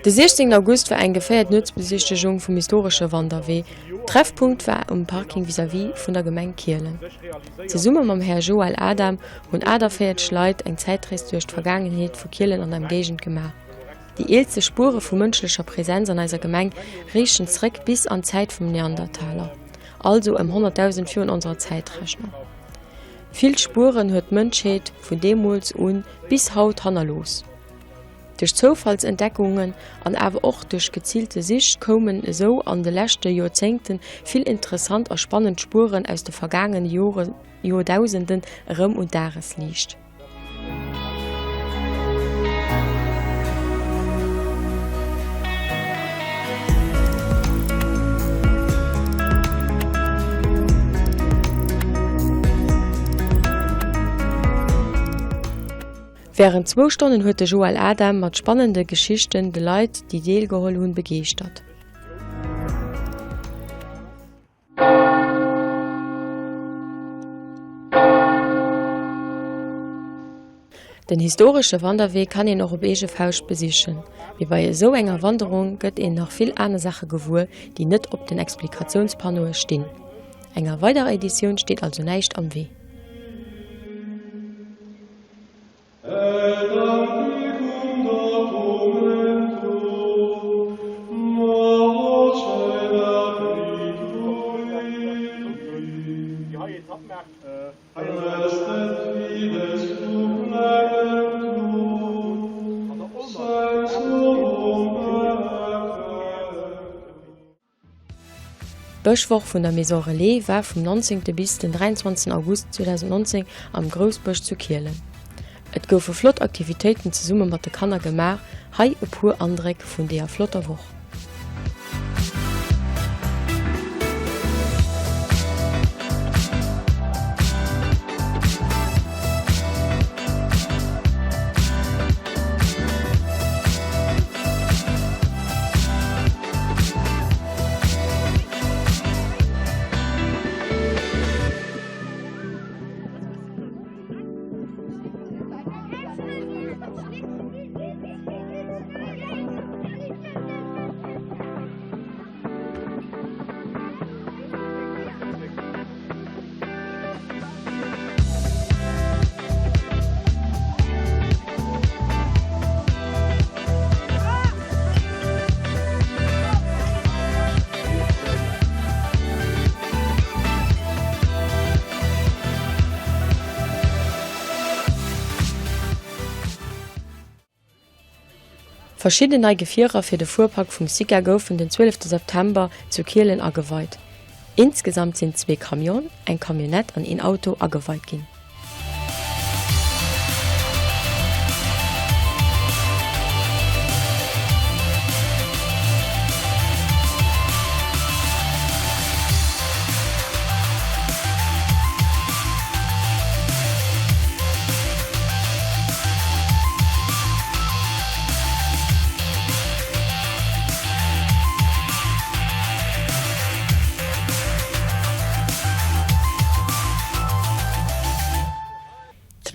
De 16 August war eng geféiert Nuetsbesichtegung vum historesche Wanderwee. Treffpunkt war um Parking vis-à-vis vun der Gemeng Kielen. Zesumme mam Här Joël Adam hunn 48 Leit eng Zäitrees duerch d'Vergaangenheet vu Kielen an der Emgéigend gemaach. Déi eelste Spuere vu mënschlecher Presenz an eiser Gemeng reechen zréck bis an d'Zäit vum Neandertaler, also ëm 100.000 virun onserer Zäitrechnung. Vill Spueren huet d'Mënschheet vun deemools un bis haut hannerlooss. Duerch Zoufallsentdeckungen an awer och duerch geziilte Sich koumen esou an de leschte Joerzéngte vill interessant a spannend Spueren aus de vergaangene Joerdausenden erëm un d'Dagesliicht. Wärend zwou Stonnen huet de Joël Adam mat spannende Geschichten de Leit, déi deelgeholl hunn, begeeschtert. Den historesche Wanderwee kann een och op eege Fauscht besichen, mee bei esou enger Wanderung gëtt een nach vill aner Saache gewuer, déi net op den Explikatiounspannoe stinn. Enger weiderer Editioun steet also näischt am Wee. D'Bëschwoch vun der Maison Relais war vum 19 bis den 23 August 2019 am Groussbësch zu Kielen. Et goufe flott Aktivitéiten zesumme mat de Kanner gemaach, hei e puer Andréck vun deeër flotter Woch. Verschidden nei Gefierer fir de Fuerpark vum SICA goufen den 12 September zu Kielen ageweit. Insgesamt sinn zwee Camionen, eng Camionnette an een Auto ageweit ginn.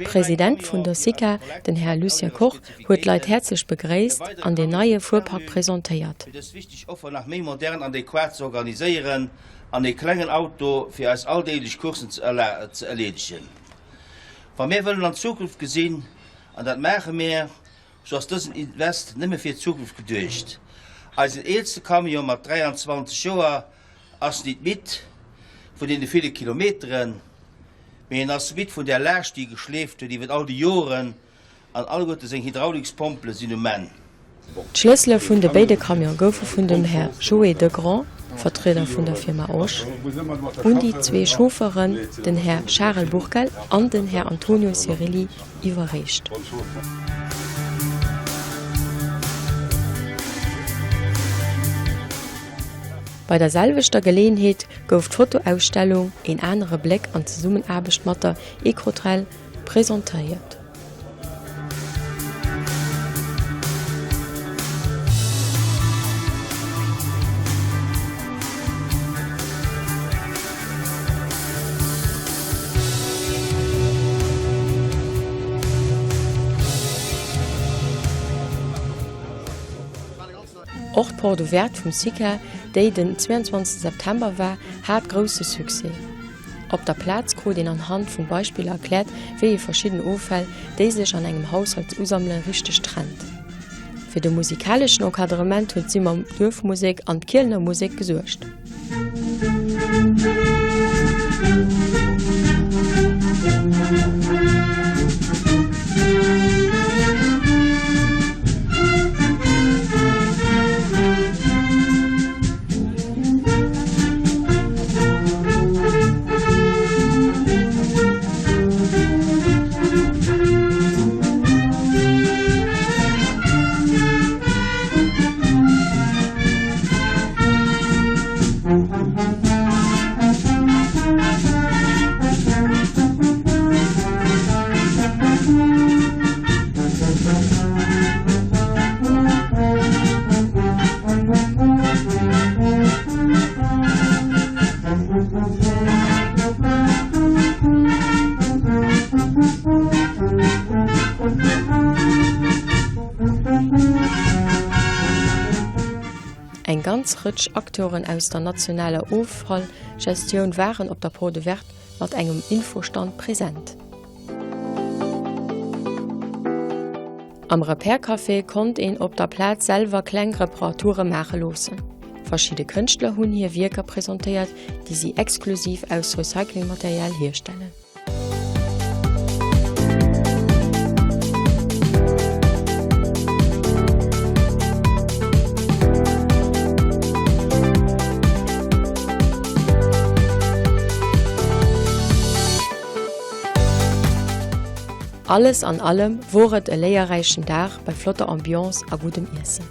De President vun der SICA, den Här Lucien Koch, huet d'Leit häerzlech begréisst an deen neie Fuerpark presentéiert. Fir dës wichteg Offer nach méi modern an adäquat ze organiséieren an ee klengen Auto fir eis alldeeglech Coursen ze erleedegen. Wa mir wëllen an d'Zukunft gesinn, an dat maache mir, sou ass dësen Invest nëmme fir d'Zukunft geduecht. Eisen eelste Camion mat 23 Joer ass nit midd vun deene ville Kilometeren, mee en ass midd vun där Laascht, déi e geschleeft huet iwwert all déi Joren, an alleguerte seng Hydraulikspompele sinn um Enn. D'Schlëssele vun de béide Camione goufe vun dem Här Joé Degrand, Vertrieder vun der Firma Osch, un déi zwee Chaufferen, den Här Charel Burkel an den Här Antonio Cirilli, iwwerreecht. Bei der selwechter Geleeënheet gouf d'Fotoausstellung Een anere Bléck an Zesummenaarbecht mat der Ecrotrel presentéiert. Och d'Porte ouverte vum SICA, déi den 22 September war, hat grousse Succès. Op der Plaz krut een anhand vun Beispiller erkläert, wéi ee verschidden Offäll, déi sech an engem Haushalt usammelen, richteg trennt. Fir de musikaleschen Encadrement hunn d'Simmer Duerfmusek an d'Kielener Musek gesuergt. Eng ganz Rëtsch Acteuren aus der nationaler Offallgestioun waren op der Porte Ouverte mat engem Infostand present. Am Repair Café konnt een op der Plaz selwer kleng Reparature maache loossen. Verschidde Kënschtler hunn hir Wierker presentéiert, déi si exklusiv aus Recyclingmaterial hierstellen. Alles an allem wor et e léierräichen Dag bei flotter Ambiance a guddem Iessen.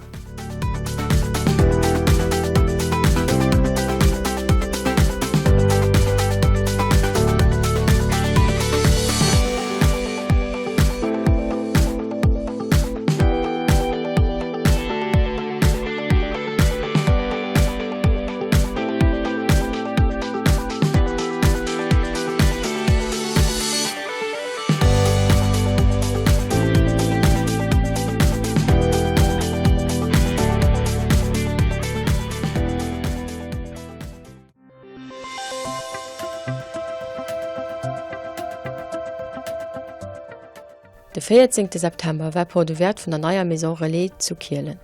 De 14 September war Porte Ouverte vun der neier Maison Relais zu Kielen.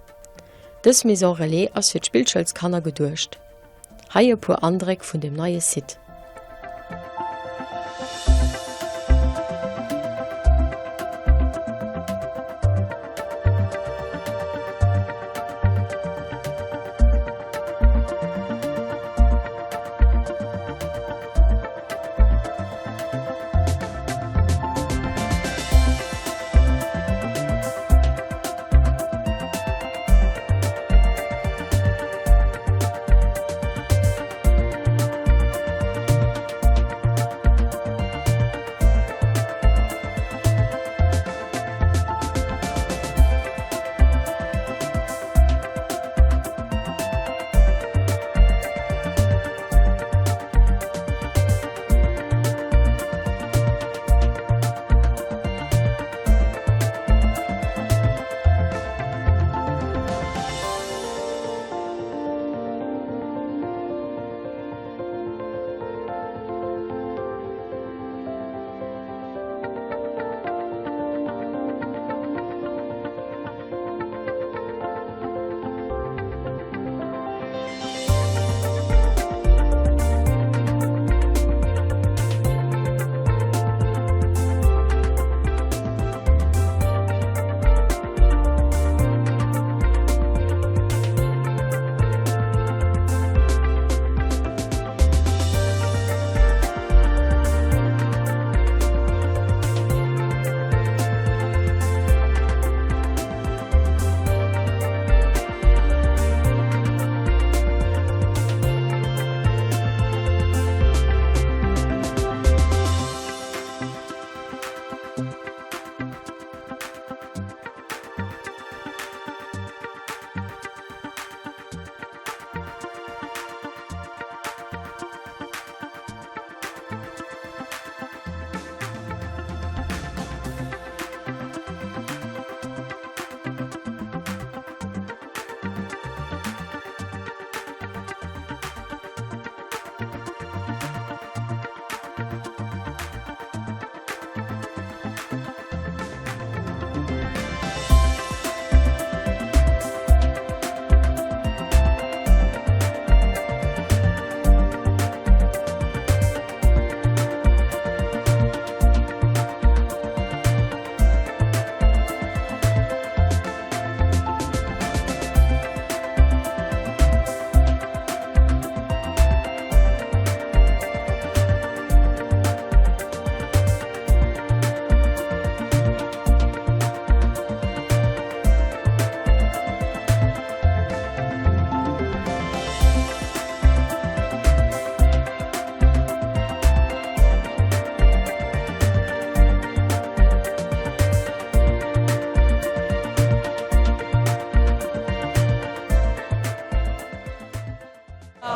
Dës Maison Relais ass fir d'Spillschoulskanner geduecht. Hei e puer Andréck vun dem neie Site.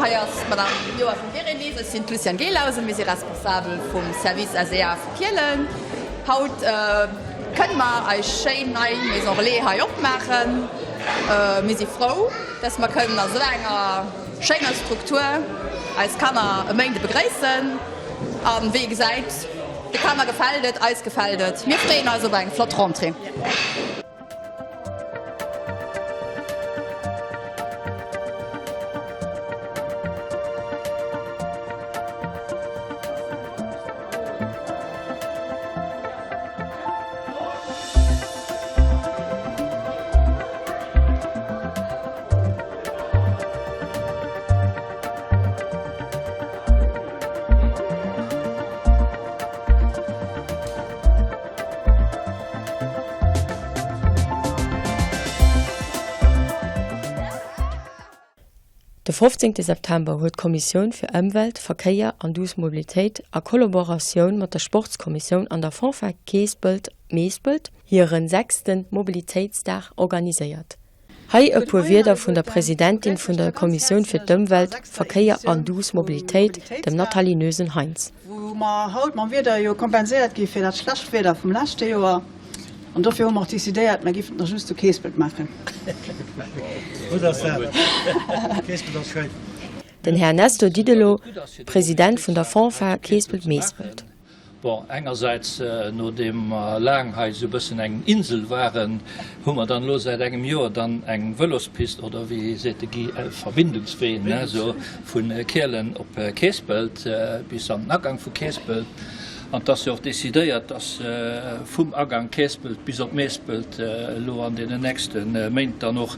Hei ass d'Madame Joer vum Guérélis, ech sinn d'Luciane Gelausen, mir si responsabel vum Service SEA vu Kielen. Haut kënne mer eis schéin nei Maison Relais hei opmaachen. Mir si frou, dass mer kënnen a sou enger schéiner Struktur eis Kanner e Méinde begréissen. An wéi ee gesäit, de Kanner gefält et, eis gefält et. Mir freeën eis op eng flott Rentrée. De 15 September huet d'Kommissioun fir Ëmwelt, Verkéier an duuss Mobilitéit a Kollaboratioun mat der Sportskommissioun an der Fanfare Keespelt-Meespelt hiren sechsten Mobilitéitsdag organiséiert. Hei e puer Wierder vun der Presidentin vun der Kommissioun fir d'Ëmwelt, Verkéier an duuss Mobilitéit, dem Nathalie Noesen-Heintz. Wou mer haut mam Wieder jo kompenséiert gi fir dat schlecht Wieder vum leschte Joer. An dofir hu mer och decidéiert, mer giffen et nach just zu Keespelt maachen. Gutt ass dat. Keespelt ass schéin. Den Här Nestor Didelot, President vun der Fanfare Keespelt-Meespelt. Bon, engersäits, nodeem mer laang hei esou e bëssen eng Insel waren, hu mer dann elo säit engem Joer dann eng Vëlospist, oder wéi seet de Guy, e Verbindungswee, ne, esou vu Kielen op Keespelt bis an den Agang vu Keespelt. An et ass jo och decidéiert, dass vum Agang Keespelt bis op Meespelt elo an deenen nächste Méint dann och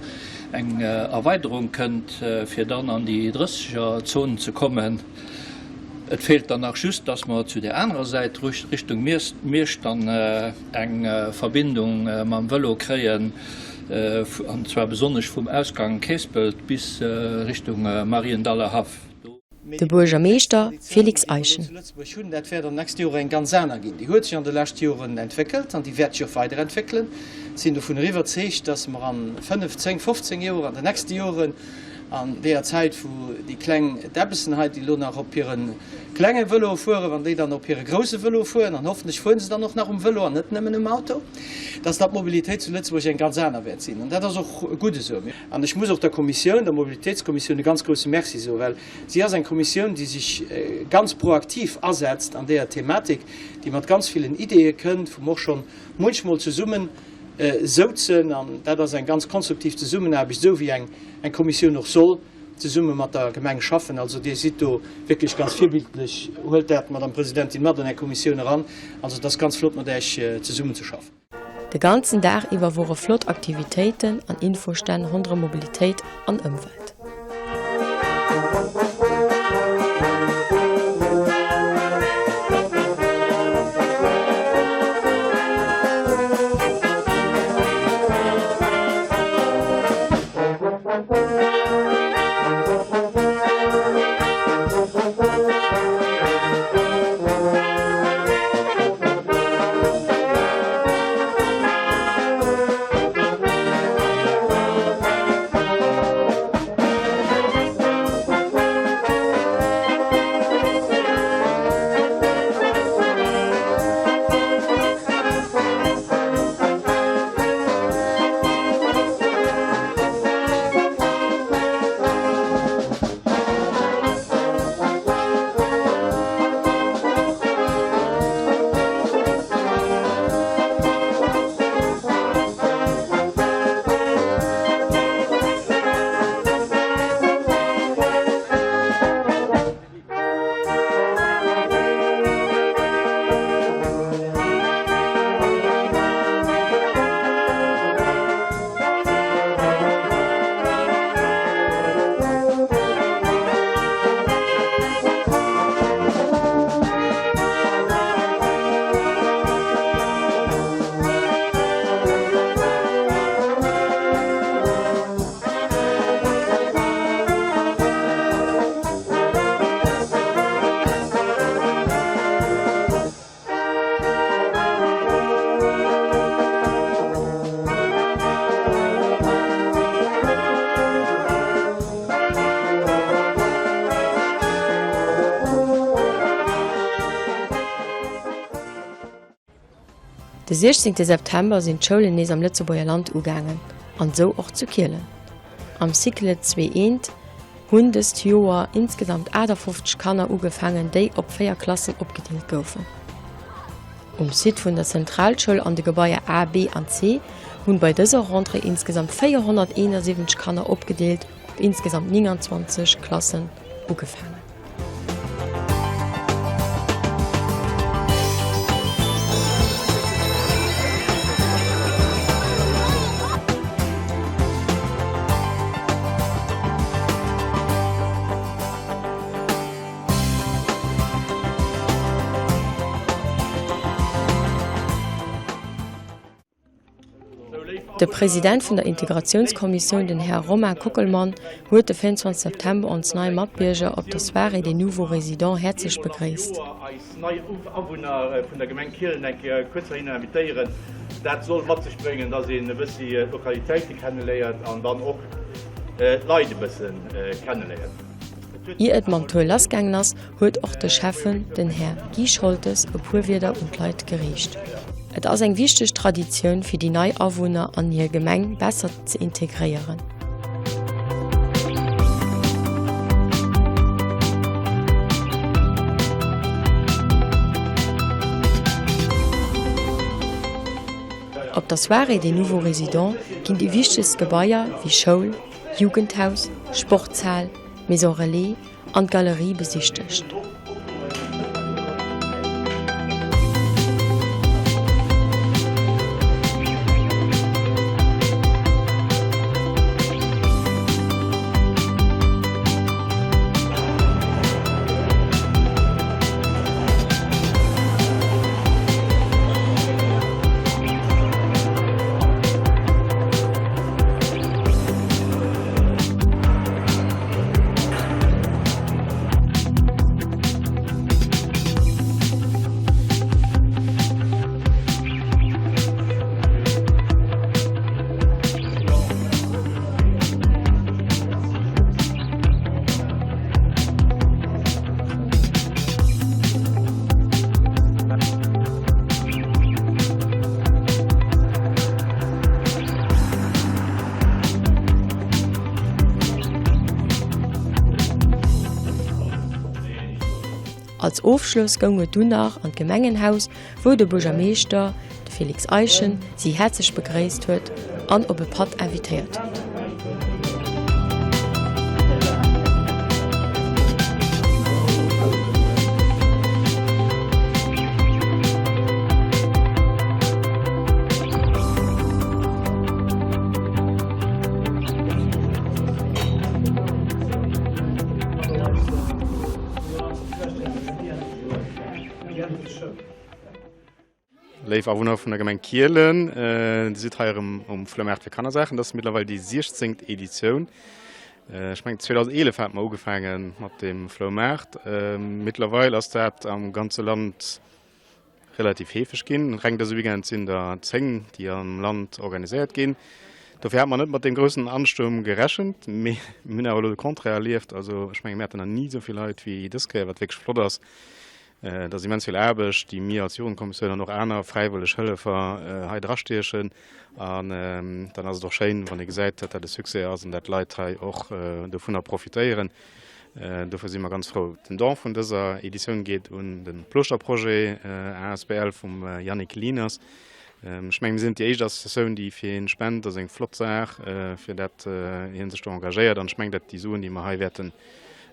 eng Erweiderung kënnt, fir dann an déi Drësseger-Zon ze kommen. Et feelt dann nach just, dass mer zu där anerer Säit, Richtung Miersch, dann eng Verbindung mam Vëlo kréien, an zwar besonnesch vum Ausgang Keespelt bis Richtung Mariendallerhaff. De Buergermeeschter Félix Eischen. Dat wäert an den nächste Joren eng ganz aner ginn. Déi huet sech an de leschte Joren entwéckelt an déi wäert sech och weiderentwéckelen. Ech sinn dovun eriwwerzeegt, dass mer a 5, 10, 15 Joer, an den nächste Joren, An deeër Zäit, wou déi kleng Däbbessen hei, déi elo nach op hire klenge Vëloe fueren, wann déi dann op hire grousse Vëlo fueren, an hoffentlech fuere se dann och nach um Vëlo an net nëmmen um Auto, dass da d'Mobilitéit zu Lëtzebuerg eng ganz aner wäert sinn. An dat ass och gutt esou. An ech muss och der Kommissioun, der Mobilitéitskommissioun, e ganz grousse Merci soen, well si ass eng Kommissioun, déi sech ganz proaktiv asetzt an deeër Thematik, déi mat ganz villen Ideeë kënnt, wou mer och schonn munchmol zesummen souzen, an dat ass eng ganz konstruktiv Zesummenaarbecht, esou wéi eng Kommissioun och soll zesumme mat der Gemeng schaffen. Also Dir sidd do wierklech ganz virbildlech. Huelt dat, Madame Presidentin, mat an Är Kommissioun eran. Also et ass ganz flott mat Äech zesummenzeschaffen. De ganzen Dag iwwer wore flott Aktivitéiten an Infostänn ronderëm Mobilitéit an Ëmwelt. De 16 September sinn d'Schoulen nees am Lëtzebuerger Land ugaangen, an esou och zu Kielen. Am Cycle 2 I hunn dëst Joer insgesamt 58 Kanner ugefaangen, déi op 4 Klassen opgedeelt goufen. Um Site vun der Zentralschoul an de Gebaier A, B an C hunn bei dëser Rentrée insgesamt 471 Kanner opgedeelt op insgesamt 29 Klassen ugefaangen. De President vun der Integratiounskommissioun, den Här Romain Kockelmann, huet de 24 September ons nei Matbierger op der Soirée des Nouveaux Résidents häerzlech begréisst. Ier et mam Tour lassgaangen ass, huet och de Schäffen, den Här Guy Scholtes, e puer Wierder un d'Leit geriicht. Et ass eng wichteg Traditioun fir déi nei Awunner an hir Gemeng besser ze integréieren. Op der Soirée des Nouveaux Résidents ginn déi wichtegst Gebaier wéi Schoul, Jugendhaus, Sportshal, Maison Relais an d'Galerie besichtegt. Als Ofschloss goung et dunn nach an d'Gemengenhaus, wou de Buergermeeschter, de Félix Eischen, si häerzlech begréisst huet an op e Patt invitéiert huet. Léif Awunner vun der Gemeng Kielen, Dir sidd hei erëm um Floumaart fir Kannersaachen. Dat ass mëttlerweil déi 16. Editioun. Ech mengen 2011 hate mer ugefaange mat deem Floumaart. Mëttlerweil ass dat am ganze Land relativ heefeg ginn. Reng dëse Weekend sinn der 10, déi am Land organiséiert ginn. Dofir hate mer net mat deem groussen Anstuerm gerechent, mee mir hunn awer elo de Contraire erlieft. Also ech menge mir haten nach ni esou vill Leit wéi dës Kéier, wat wierklech flott ass. Et ass immens vill Aarbecht, déi mir als Jugendkommissioun an och aner fräiwëlleg Hëllefer hei drastiechen. An dann ass et och schéin, wann ee gesäit, datt dat e Succès ass an datt d'Leit hei och dovunner profitéieren. Dofir si mer ganz frou. Den Don vun dëser Editioun geet un de Plooschter-Projet asbl vum Yannick Lieners. Ech mengen, mir sinn net déi éischt Associatioun, déi fir hien spent. Dat ass eng flott Saach, fir dat hien sech do engagéiert. An ech mengen, dat déi Suen, déi mer hei wäerten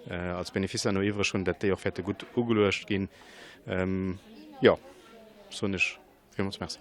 als Benefice herno iwwreg hunn, dat déi och wäerte gutt ugeluecht ginn. Jo, soen ech. Villmools Merci.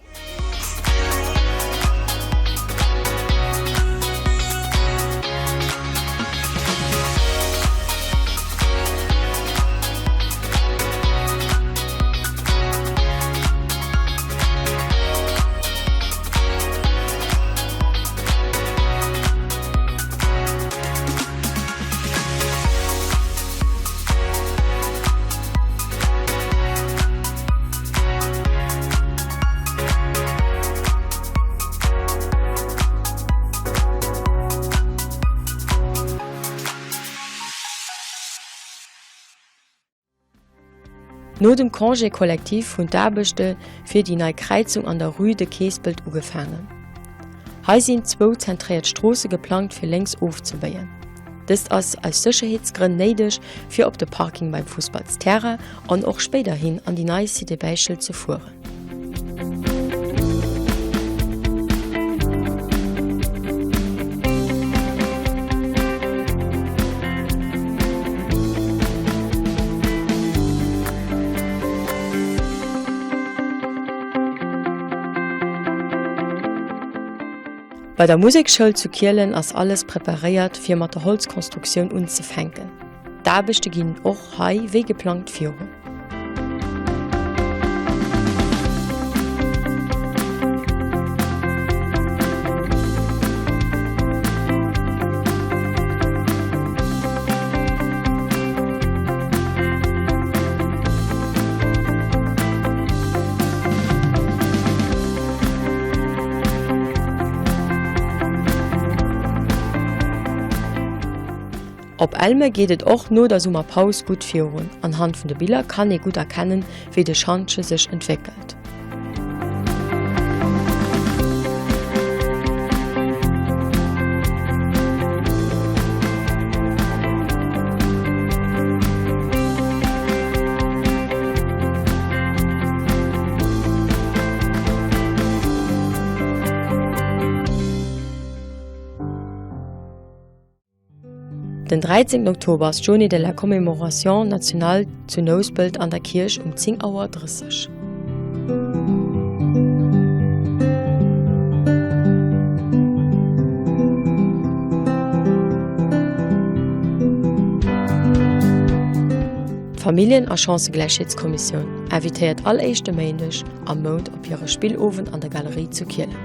No dem Congé collectif hunn d'Aarbechte fir déi nei Kräizung an der Rue de Keespelt ugefaangen. Hei sinn zwou zentréiert Stroosse geplangt fir lénks ofzebéien. Dëst ass aus Sécherheetsgrënn néideg fir op de Parking beim Fussballsterrain an och spéiderhin an déi nei Cité Bäichel ze fueren. Bei der Musekschoul zu Kielen ass alles preparéiert fir mat der Holzkonstruktioun unzefänken. D'Aarbechte ginn och hei wéi geplangt virun. Op Elme geet et och no der Summerpaus gutt virun. Anhand vun de Biller kann ee gutt erkennen, wéi de Schantje sech entwéckelt. Den 13 Oktober ass d'Journée de la Commémoration nationale zu Nouspelt an der Kierch um 10 Auer 30. D'Familljen a Chancëgläichheetskommissioun invitéiert all éischte Méindeg am Mount op hire Spillowend an der Galerie zu Kielen.